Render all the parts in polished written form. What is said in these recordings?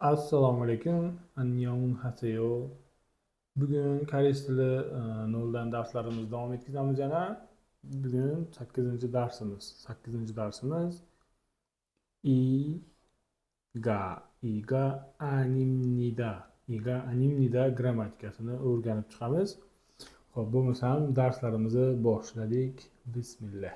Assalomu alaykum. Annyeonghaseyo. Bugun koreys tili noldan darslarimizni davom etkazamiz yana. Bugun 8-darsimiz. 8-darsimiz 이, 가, 이가 아닙니다. 이가 아닙니다 grammatikasini o'rganib chiqamiz. Xo'p, bo'lmasam darslarimizni boshladik. Bismillah.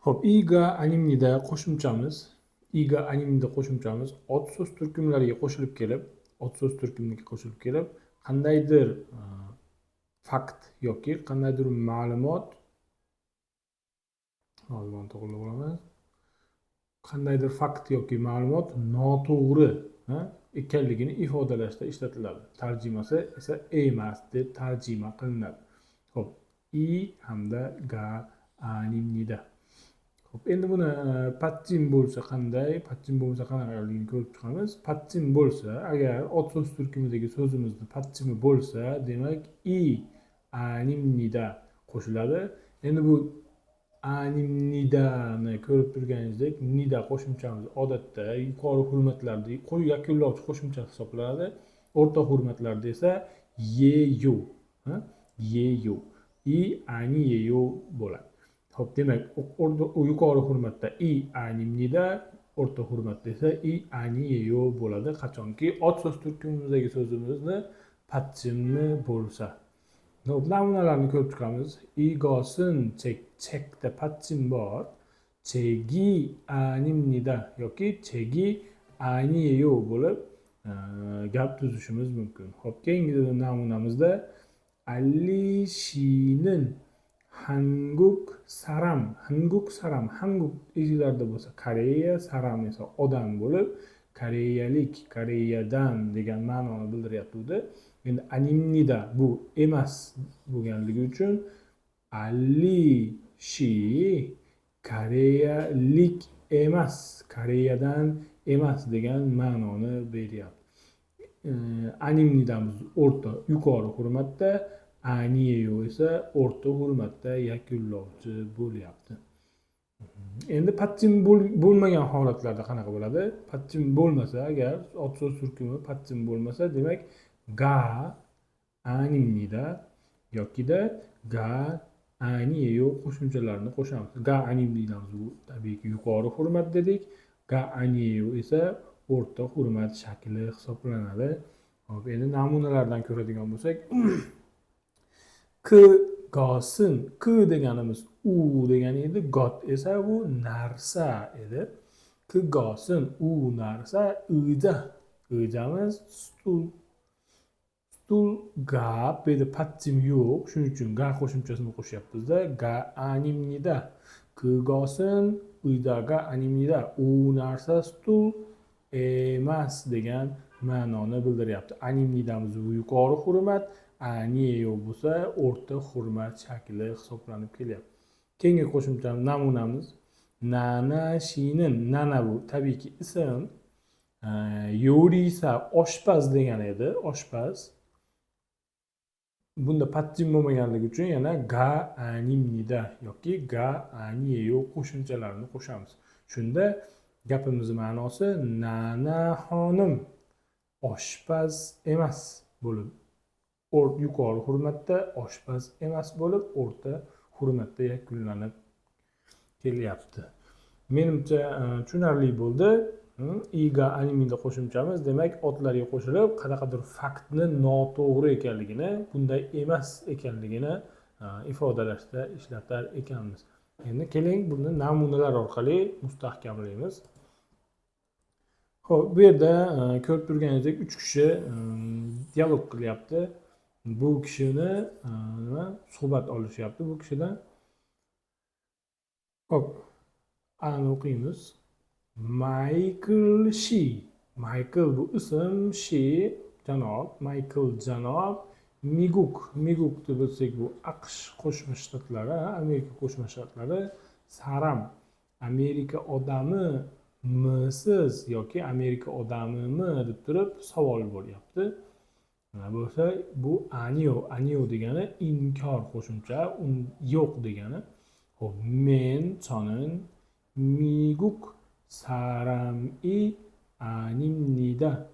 Xo'p, 이가 아닙니다 qo'shimchamiz. 이가 아닙니다 qo'shimchamiz ot so'z turkumlariga qo'shilib kelib, ot so'z turkumiga qo'shilib kelib, qandaydir fakt yoki qandaydir ma'lumot, hozir buni to'g'irlab olamiz. Qandaydir fakt yoki ma'lumot noto'g'ri ekanligini ifodalashda ishlatiladi. Tarjimasi esa emas deb tarjima qilinadi. Xo'p, 이 hamda 가 아닙니다. Xo'p, endi buni 받침 bo'lsa qanday, 받침 bo'lmasa qanaqaligini ko'rib chiqamiz. 받침 bo'lsa, agar ot so'z turkumidagi so'zimizni 받침i bo'lsa, demak 이 아닙니다 qo'shiladi. Endi bu 아닙니다ni ko'rib turganingizdek, 니다 qo'shimchamiz odatda yuqori hurmatlarda yakunlovchi qo'shimcha hisoblanadi. O'rta hurmatlarda esa 예요, 예요, 이 아니에요 bo'ladi. Xo'p, demak, yuqori hurmatda 이 아닙니다, o'rta hurmatda esa 이 아니에요 bo'ladi. Qachonki ot so'z turkumimizdagi so'zimizni 받침i bo'lsa. Xo'p, namunalarni ko'rib chiqamiz. 이것은 책, 책da 받침 bor. 책이 아닙니다 yoki 책이 아니에요 bo'lib gap tuzishimiz mumkin. Xo'p, keyingi namunamizda 알리 씨는 한국 사람, 한국 사람, 한국 esinglarda bo'lsa Koreya, 사람 esa odam bo'lib, koreyalik, Koreyadan degan ma'noni bildiryapti. Endi 아닙니다 bu emas bo'lganligi uchun Ali 씨 koreyalik emas, Koreyadan emas degan ma'noni beryapti. 아닙니다miz o'rta yuqori hurmatda, 아니에요 esa o'rta hurmatda yakunlovchi bo'lyapti. Endi 받침 bo'lmagan holatlarda qanaqa bo'ladi? 받침 bo'lmasa, agar ot so'z turkumi 받침 bo'lmasa, demak 가 아닙니다 yokida 가 아니에요 qo'shimchalarini qo'shamiz. 가 아닙니다miz bu tabiiyki yuqori hurmat dedik. 가 아니에요 esa o'rta hurmat shakli hisoblanadi. Xo'p, endi namunalardan ko'radigan bo'lsak, 그것은, 그 deganimiz u degani edi, 것 esa bu narsa edi. 그것은 u narsa, 의자, 의자miz stul. Stul 가, bu yerda 받침 yo'q, shuning uchun 가 qo'shimchasini qo'shyapmizda. 가 아닙니다. 그것은 의자가 아닙니다. U narsa stul emas degan ma'noni bildiryapti. 아닙니다miz bu yuqori hurmat, 아니에요 bo'lsa o'rta hurmat shakli hisoblanib kelyapti. Keyingi qo'shimcha namunamiz 나나 씨는, 나나 bu tabiiyki ism, 요리사 oshpaz degani edi, oshpaz. Bunda 받침 bo'lmaganligi uchun yana 가 아닙니다 yoki 가 아니에요 qo'shimchalarini qo'shamiz. Shunda gapimiz ma'nosi Nana xonim oshpaz emas bo'lib, yuqori hurmatda oshpaz emas bo'lib, o'rta hurmatda yakunlanib kelyapti. Menimcha, tushunarli bo'ldi. 이가 아닙니다 qo'shimchamiz demak otlarga qo'shilib, qanaqadir faktni noto'g'ri ekanligini, bunday emas ekanligini ifodalashda ishlatar ekanmiz. Endi keling, buni namunalar orqali mustahkamlaymiz. Xo'p, bu yerda ko'rib turganingizdek uch kishi dialog qilyapti. Bu kishini nima suhbat olishyapti bu kishidan. Xo'p, ani o'qiymiz. Maykl 씨. Maykl bu ism, 씨 janob, Maykl janob, 미국, 미국 deb bilsak bu AQSh Qo'shma Shtatlari, Amerika Qo'shma Shtatlari, 사람, Amerika odami misiz yoki Amerika odamimi deb turib savol bo'lyapti. Mana bo'lsa bu 아니요, 아니요 degani inkor qo'shimcha, yo'q degani. Xo'p, men 저는 미국 사람이 아닙니다.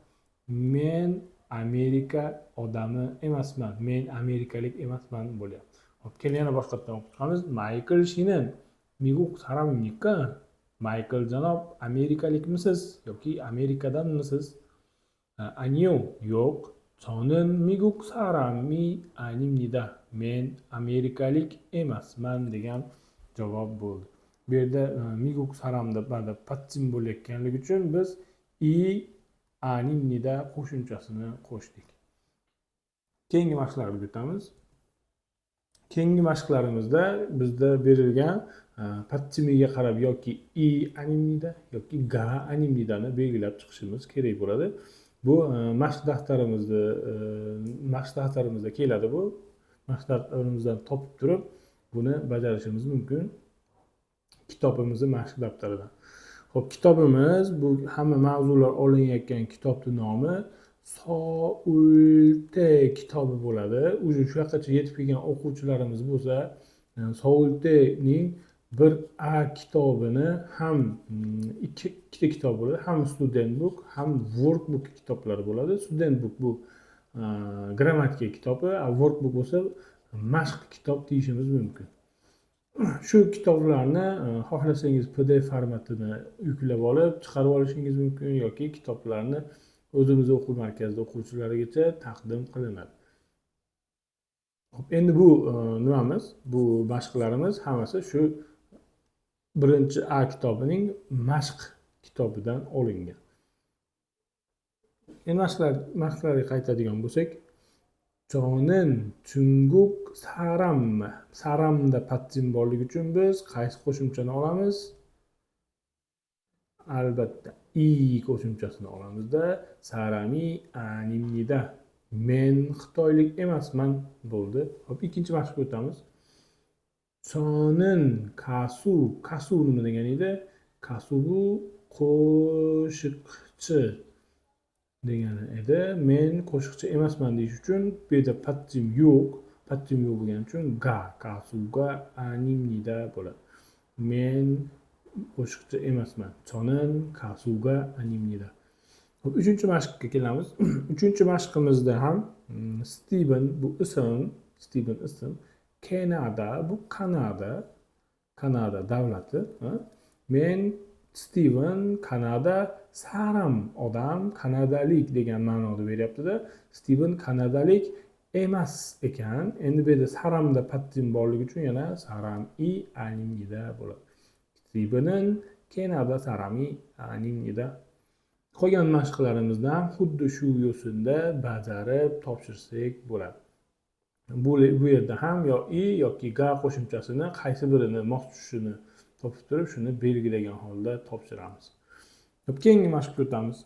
Men Amerika odami emasman. Men amerikalik emasman bo'lyapti. Hop, keling yana boshqatdan o'qib chiqamiz. Maykl 씨는 미국 사람입니까? Maykl janob amerikalikmisiz yoki Amerikadanmisiz? 아니요, yo'q. 저는 미국 사람이 아닙니다. Men amerikalik emasman degan javob bo'ldi. Bu yerda 미국 사람 deb mana patchim bo'layotganligi uchun biz i 아닙니다 qo'shimchasini qo'shdik. Keyingi mashqlarga o'tamiz. Keyingi mashqlarimizda bizda berilgan patchimiga qarab yoki i 아닙니다 yoki ga 아닙니다ni belgilab chiqishimiz kerak bo'ladi. Bu mashq daftarimizda keladi bu. Mashq daftarimizdan topib turib buni bajarishimiz mumkin. Kitobimizni mashq daftaridan. Xo'p, kitobimiz bu hamma mavzular olinayotgan kitobning nomi Soulte kitobi bo'ladi. Уже shu yoqqacha yetib kelgan o'quvchilarimiz bo'lsa, Soultening 1A kitobini ham ikkita kitob bo'ladi, ham student book, ham workbook kitoblari bo'ladi. Student book bu grammatika kitobi, workbook bo'lsa mashq kitob deyishimiz mumkin. Shu kitoblarni xohlasangiz PDF formatini yuklab olib, chiqarib olishingiz mumkin yoki kitoblarni o'zimiz o'quv markazida o'quvchilargacha taqdim qilinadi. Xo'p, endi bu nimamiz? Bu mashqlarimiz hammasi shu 1A kitobining mashq kitobidan olingan. Endi mashqlarga qaytadigan bo'lsak, 저는 중국 사람. 사람da patchim borligi uchun biz qaysi qo'shimchani olamiz? Albatta, i qo'shimchasini olamizda 사람이 아닙니다. Men xitoylik emasman bo'ldi. Hop, ikkinchi mashqga o'tamiz. 저는 가수. 가수 nima degan edi? 가수 bu qo'shiqchi degani edi. Men qo'shiqchi emasman deyish uchun bu yerda patchim yo'q. Patchim yo'q bo'lgani uchun ga, 가수가 아닙니다 bo'ladi. Men qo'shiqchi emasman. 저는 가수가 아닙니다. Hop, uchinchi mashqga kelamiz. Uchinchi mashqimizda ham Steven bu ism, Steven ism, Kanada bu Kanada, Kanada davlati. Men Steven Kanada saram odam, kanadalik degan ma'noda beryapti-da. Steven kanadalik emas ekan. Endi bu yerda saramda patchim borligi uchun yana saram-i 아닙니다 bo'ladi. Steven'in Kanada sarami 아닙니다. Qolgan mashqlarimizni ham xuddi shu yo'sinda bajarib topshirsak bo'ladi. Bu yerda ham yo i yoki ga qo'shimchasini qaysi birini mos tushishini topib turib, shuni belgilagan holda topshiramiz. Hop, keyingi mashqga o'tamiz.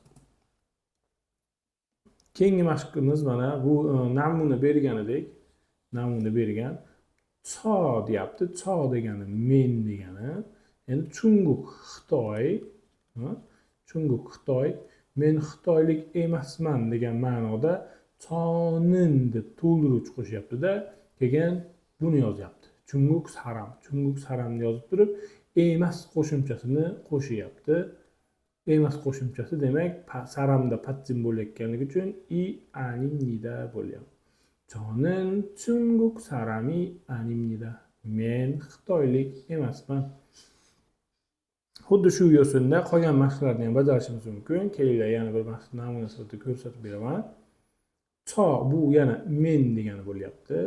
Keyingi mashqimiz mana bu namuna berganidek, namuna bergan. Cho deyapti. Cho degani men degani. Endi Chunguk Xitoy, Chunguk Xitoy, men xitoylik emasman degan ma'noda chonin deb to'ldiruvchi qo'shyapti-da, keyin buni yozyapti. Chunguk saram, Chunguk saramni yozib turib, emas qo'shimchasini qo'shyapti. Emas qo'shimchasi demak saramda patchim bo'layotganligi uchun i 아닙니다 bo'lyapti. 저는 중국 사람이 아닙니다. Men xitoylik emasman. Xuddi shu yo'sinda qolgan mashqlarni ham bajarishimiz mumkin. Kelinglar, yana bir mashq namuna sifatida ko'rsatib beraman. Cho bu yana men degani bo'lyapti.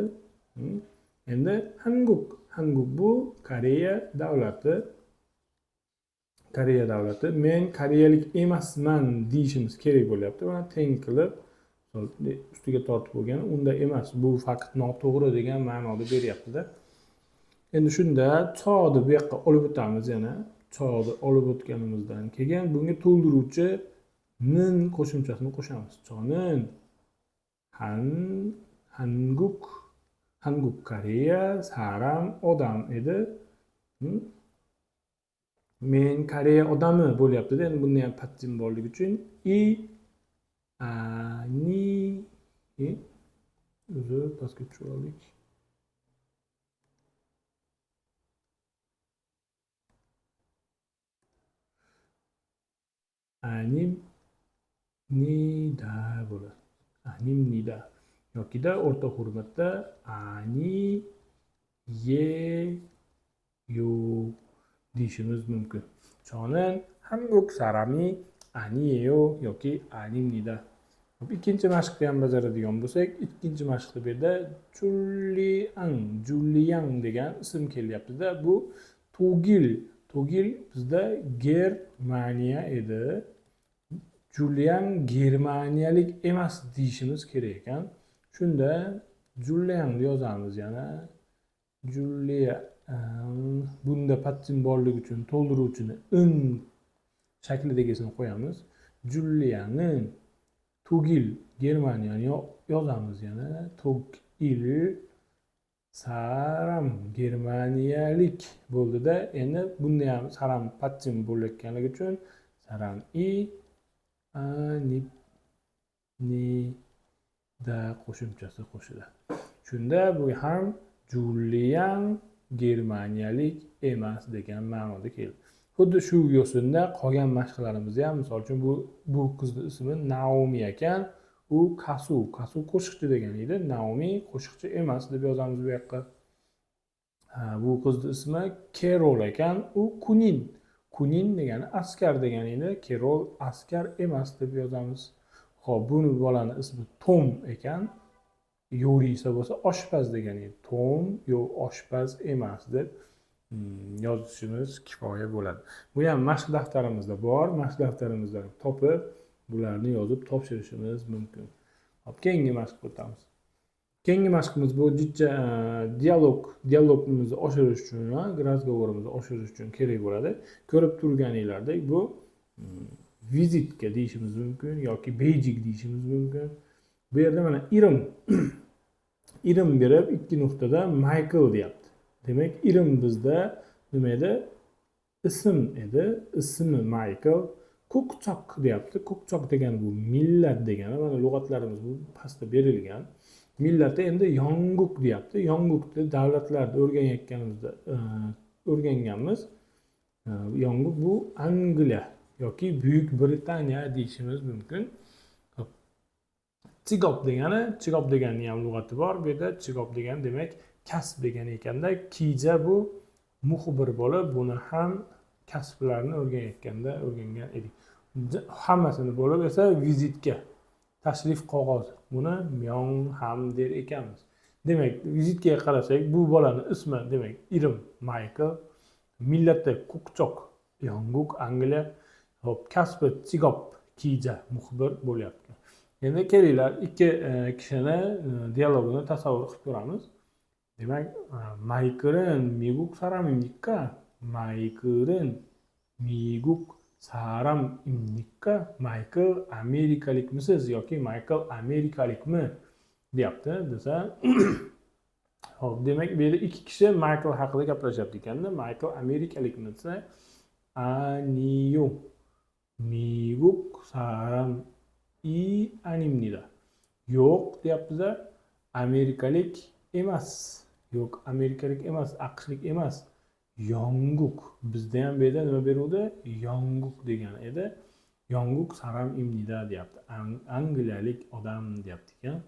Endi Hanguk, Hanguk bu Koreya davlati. Koreya davlati. Men koreyalik emasman deyishimiz kerak bo'lyapti. Mana teng qilib ustiga tortib qo'ygan, unda emas, bu fakt noto'g'ri degan ma'noda beryapti-da. Endi shunda choni bu yoqqa olib o'tamiz yana. Choni olib o'tganimizdan keyin bunga to'ldiruvchi nin qo'shimchasini qo'shamiz. Chonin han, Hanguk, Hanguk Koreya, saram odam edi. Men Koreya odami bo'lyapti-da. Endi bunda ham patchim borligi uchun i ani uzr, pastga tushib oldik. Nida bo'ladi. Animnida yokida o'rta hurmatda ani ye 요 deyishimiz mumkin. 저는 한국 사람이 아니에요 yoki 아닙니다. Hop, ikkinchi mashqni ham bajaradigan bo'lsak, ikkinchi mashqda bu yerda Julian, Julian degan ism kelyapti-da. Bu 독일, 독일 bizda Germaniya edi. Julian germaniyalik emas deyishimiz kerak ekan. Shunda Julianni yozamiz yana. Julian, bunda 받침 borligi uchun to'ldiruvchini 은 shaklidagisini qo'yamiz. Julian은 독일 Germaniyani yozamiz yana. 독일 사람 germaniyalik bo'ldida. Endi bunda ham 사람 받침 bo'layotganligi uchun 사람이 아닙니다 qo'shimchasi qo'shiladi. Shunda bu ham Julian germaniyalik emas degan ma'noda keldi. Xuddi shu yo'sinda qolgan mashqlarimizni ham, misol uchun, bu qizni ismi Naomi ekan. U 가수, 가수 qo'shiqchi degan edi. Naomi qo'shiqchi emas deb yozamiz bu yoqqa. Ha, bu qizni ismi Kerol ekan. U 군인. 군인 degani askar degan edi. Kerol askar emas deb yozamiz. Xo'p, buni bolani ismi Tom ekan. 요리사 bo'lsa oshpaz degan edi. Tom yo'q, oshpaz emas deb yozishimiz kifoya bo'ladi. Bu ham mashq daftarimizda bor. Mashq daftarimizdan topib, bularni yozib topshirishimiz mumkin. Hop, keyingi mashqqa o'tamiz. Keyingi mashqimiz bu jicha dialogimizni oshirish uchun, разговор imizni oshirish uchun kerak bo'ladi. Ko'rib turganinglardek, bu vizitka deyishimiz mumkin yoki beyjik deyishimiz mumkin. Bu yerda mana 이름 이름 berib, ikki nuqtada Maykl deyapti. Demak, 이름 bizda nima edi? Ism edi. Ismi Maykl. 국적 deyapti. 국적 degani bu millat degani. Mana lug'atlarimiz bu pastda berilgan. Millati endi 영국 deyapti. 영국 ni davlatlarni o'rganayotganimizda o'rganganmiz. 영국 bu Angliya yoki Buyuk Britaniya deyishimiz mumkin. Hop. 직업 degani, 직업 deganni ham lug'ati bor. Bu yerda 직업 degani, demak, kasb degani ekanda, 기자 bu muxbir bo'lib, buni ham kasblarni o'rganayotganda o'rgangan edik. Hammasini bo'lib esa vizitka, tashrif qog'ozi. Buni 명함 der ekanmiz. Demak, vizitkaga qarasak, bu bolani ismi, demak, 이름 Maykl, millati 국적 영국, Angliya, hop, kasbi 직업 기자, muxbir bo'lyapti. Endi kelinglar, ikki kishini dialogini tasavvur qilib ko'ramiz. Demak, 마이클은 미국 사람입니까? 마이클은 미국 사람입니까? Maykl amerikalikmisiz yoki Maykl amerikalikmi deyapti desa, hop, demak, bu yerda ikki kishi Maykl haqida gaplashyapti ekanda. Maykl amerikalikmi desa, 아니요. 미국 사람이 아닙니다. Yo'q deyapti-da, amerikalik emas. Yo'q, amerikalik emas, AQShlik emas. 영국. Bizda ham bu yerda nima beruvdi? 영국 degan edi. 영국 사람입니다 deyapti. Angliyalik odam deyapti ekan.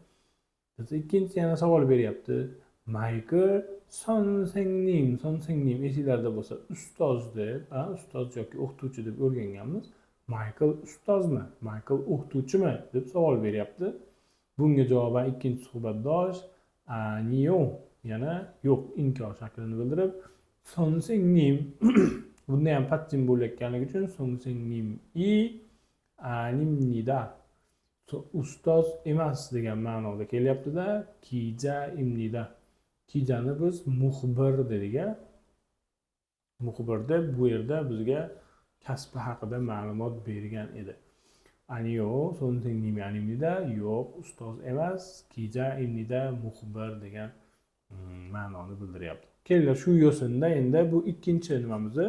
Desa, ikkinchi yana savol beryapti. Maykl 선생님, 선생님 esinglarda bo'lsa, ustoz deb, ustoz yoki o'qituvchi deb o'rganganmiz. Maykl ustozmi? Maykl o'qituvchimi deb savol beryapti. Bunga javoban ikkinchi suhbatdosh 아니요, yana yo'q, inkor shaklini bildirib, 선생님, bunda ham 받침 bo'layotganligi uchun 선생님이 아닙니다. Ustoz emas degan ma'noda kelyaptida, 기자입니다. 기자 ni biz muxbir dedik a. Muxbir deb bu yerda bizga kasbi haqida ma'lumot bergan edi. 아니요, 선생님이 아닙니다. Yo'q, ustoz emas, 기자입니다, muxbir degan ma'noni bildiryapti. Kelinglar, shu yo'sinda endi bu ikkinchi nimamizni,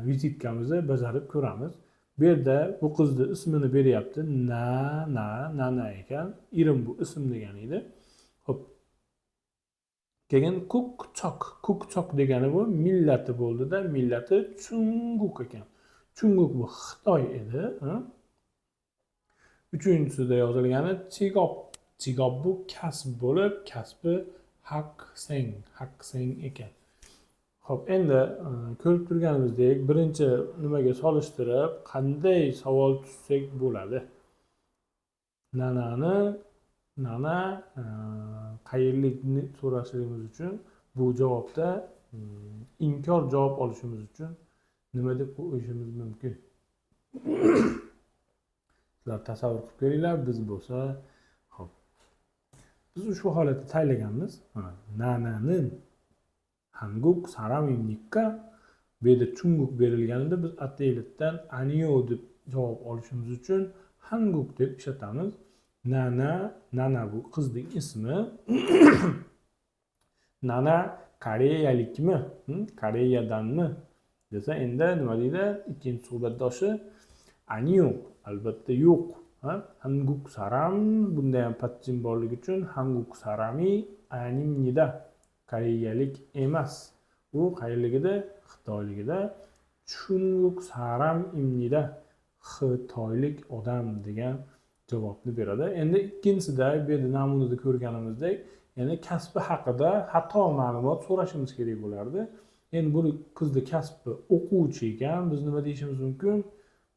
vizitkamizni bajarib ko'ramiz. Bu yerda bu qizni ismini beryapti. Na, na, Nana ekan. 이름 bu ism degan edi. Xo'p. Keyin 국적, 국적 degani bu millati bo'ldida, millati 중국 ekan. 중국 bu Xitoy edi. Ha? Uchinchisida yozilgani 직업. 직업 bu kasb bo'lib, kasbi 학생, 학생 ekan. Xo'p, endi ko'rib turganimizdek, birinchi nimaga solishtirib qanday savol tuzsak bo'ladi? Nanani nana qayerlikni so'rashligimiz uchun bu javobda inkor javob olishimiz uchun nima deb qo'yishimiz mumkin? Sizlar tasavvur qilib ko'ringlar, biz bo'lsa, xo'p. Biz ushbu holatni tayinlaganmiz. Mana 나나는 한국 사람입니까? Bu yerda 중국 berilganida biz ataylikdan 아니요 deb javob olishimiz uchun 한국 deb ishlatamiz. Nana, Nana bu qizning ismi. Nana koreyalikmi? Koreyadanmi? Desa endi nima deydi? Ikkinchi suhbatdoshi 아니요, albatta yo'q. Ha? 한국 사람, bunda ham 받침 borligi uchun 한국 사람이 아닙니다. Koreyalik emas. U qayerligida? Xitoyligida. 중국 사람입니다. Xitoylik odam degan javobni beradi. Endi ikkinchisida bu yerda namunada ko'rganimizdek, ya'ni kasbi haqida xato ma'lumot so'rashimiz kerak bo'lardi. Endi buni qizni kasbi o'quvchi ekan, biz nima deyishimiz mumkin?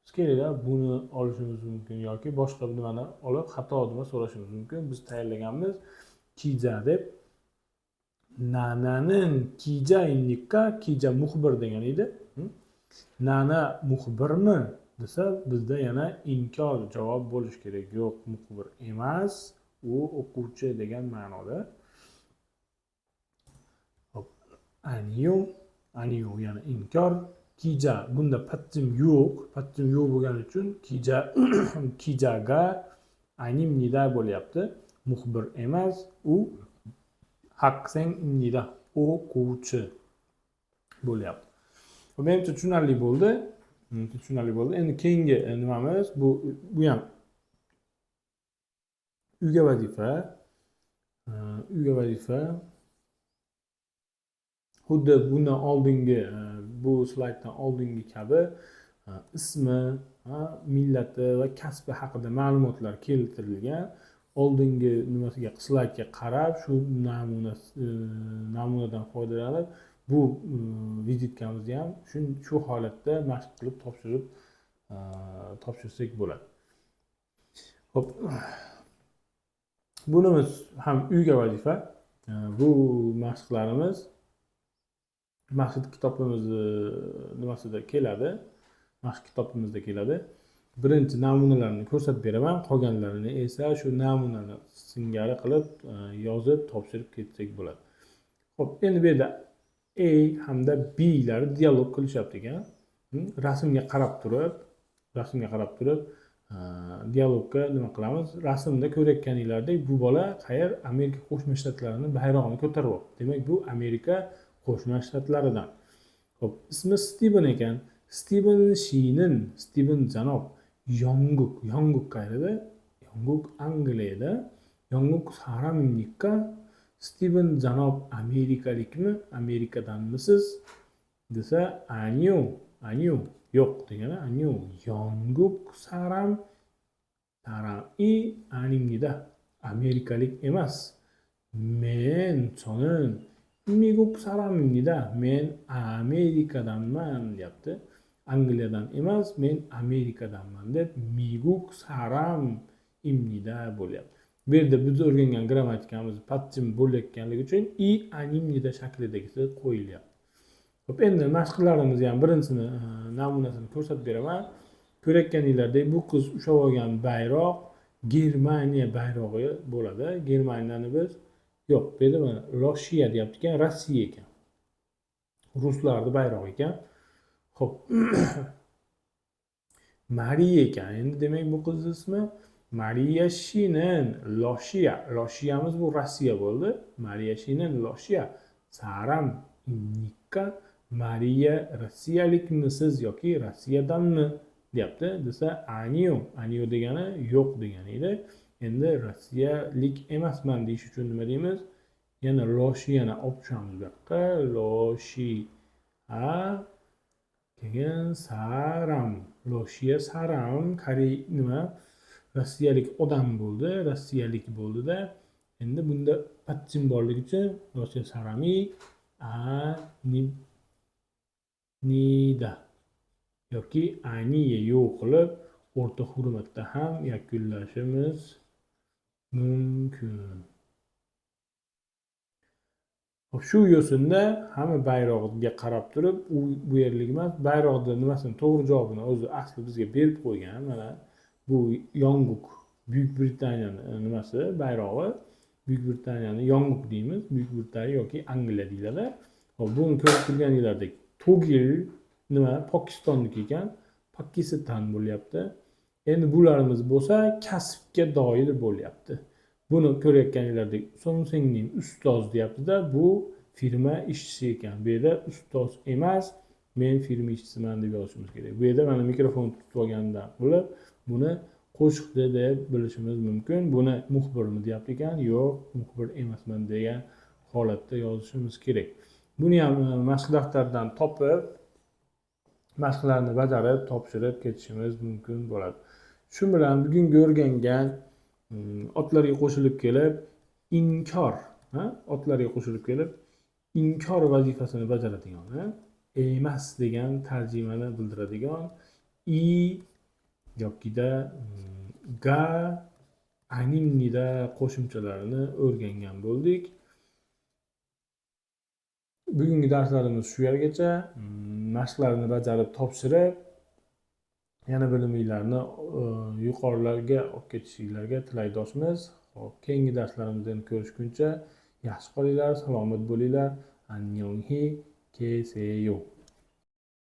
Biz kelinglar buni olishimiz mumkin yoki boshqa bir nimani olib xato nima so'rashimiz mumkin. Biz tayyorlaganmiz 기자 deb. 나나는 기자입니까? 기자 muxbir degan edi. Nana muxbirmi desa, bizda yana inkor javob bo'lishi kerak. Yo'q, muxbir emas, u o'quvchi degan ma'noda. Xo'p, 아니요, 아니요 yana inkor. 기자 bunda 받침 yo'q, 받침 yo'q bo'lgani uchun 기자 기자가 아닙니다 bo'lyapti. Muxbir emas, u 학생입니다. O'quvchi bo'lyapti. Menimcha tushunarli bo'ldi. Tushunarli bo'ldi. Endi keyingi nimamiz bu ham uyga vazifa. Uyga vazifa. Xuddi bundan oldingi bu slayddan oldingi kabi ismi, millati va kasbi haqida ma'lumotlar keltirilgan. Oldingi nimasiga slaydga qarab shu namuna namunadan foydalanib bu vizitkamizni ham shu holatda mashq qilib topshirib topshirsak bo'ladi. Xo'p, bunimiz ham uyga vazifa. Bu mashqlarimiz mashq kitobimizni nimasida keladi, mashq kitobimizda keladi. Birinchi namunalarni ko'rsatib beraman, qolganlarini esa shu namunani singari qilib yozib topshirib ketsak bo'ladi. Xo'p, endi bu yerda A hamda Blar dialog qilishyapti ekan. Rasmga qarab turib, rasmga qarab turib dialogga nima qilamiz? Rasmda ko'rayotganinglardek bu bola qayer Amerika Qo'shma Shtatlarini bayrog'ini ko'taryapti. Demak, bu Amerika Qo'shma Shtatlaridan. Xo'p, ismi Stiven ekan. Stiven 씨는, Stiven janob 영국, 영국 qayerda? 영국 Angliyada. 영국 사람입니까? Stiven janob amerikalikmi? Amerikadanmisiz? Desa, 아니요, 아니요, yo'q degani 아니요. 영국 사람 사람이 아닙니다. Amerikalik emas. Men 저는 미국 사람입니다. Men Amerikadanman deyapti. Angliyadan emas, men Amerikadanman deb 미국 사람입니다 bo'lyapti. Bu yerda biz o'rgangan grammatikamiz 받침 bo'layotganligi uchun 이 아닙니다 shaklidagisi qo'yilyapti. Xo'p, endi mashqlarimizni ham birinchisini namunasini ko'rsatib beraman. Ko'rayotganinglardek bu qiz ushlab olgan bayroq Germaniya bayrog'i bo'ladi. Germaniyani biz yo'q, bu yerda mana Rossiya deyapti ekan, Rossiya ekan. Ruslarning bayrog'i ekan. Xo'p. Mariya ekan. Endi demak bu qizni ismi Mariya 씨는 러시아. Rossiyamiz bu Rossiya bo'ldi. Mariya 씨는 러시아 사람입니까? Mariya rossiyalikmisiz yoki Rossiyadanmi deyapti. Desa 아니요. 아니요 degani yo'q degani edi. Endi rossiyalik emasman deyish uchun nima deymiz? Yana Rossiyani olib tushamiz bu yoqqa. 러시아 keyin 사람. 러시아 사람 Korey nima Rossiyalik odam bo'ldi, rossiyalik bo'ldida. Endi bunda patchim borligi uchun Rossiya sarami a ni nida yoki aniya yo'q qilib o'rta hurmatda ham yakunlashimiz mumkin. Hop, shu yo'sinda hamma bayrog'iga qarab turib, u bu yerlik emas, bayroqni nimasini to'g'ri javobini o'zi asli bizga berib qo'ygan. Mana bu Yonguk, Buyuk Britaniyani nimasi bayrog'i. Buyuk Britaniyani Yonguk deymiz, Buyuk Britaniya yoki Angliya deyiladi. Hop, buni ko'rib turganinglardek Togil nima Pokistonniki ekan, Pokiston bo'lyapti. Endi bularimiz bo'lsa kasbga doir bo'lyapti. Buni ko'rayotganinglardek 선생님 ustoz deyaptida, bu firma ishchisi ekan. Bu yerda ustoz emas, men firma ishchisiman deb yozishimiz kerak. Bu yerda mana mikrofon tutib olgandan bo'lib, buni qo'shiqchi deb bilishimiz mumkin. Buni muxbirmi deyapti ekan, yo'q, muxbir emasman degan holatda yozishimiz kerak. Buni ham mashq daftaridan topib, mashqlarni bajarib, topshirib ketishimiz mumkin bo'ladi. Shu bilan bugungi o'rgangan otlarga qo'shilib kelib inkor, otlarga qo'shilib kelib inkor vazifasini bajaradigan, emas degan tarjimani bildiradigan i yokida ga, 아닙니다 qo'shimchalarini o'rgangan bo'ldik. Bugungi darslarimiz shu yergacha. Mashqlarni bajarib, topshirib, yana biliminglarni yuqorilarga olib ketishinglarga tilakdoshmiz. Hop, keyingi darslarimizda ko'rishguncha yaxshi qolinglar, salomat bo'linglar. 안녕히 계세요.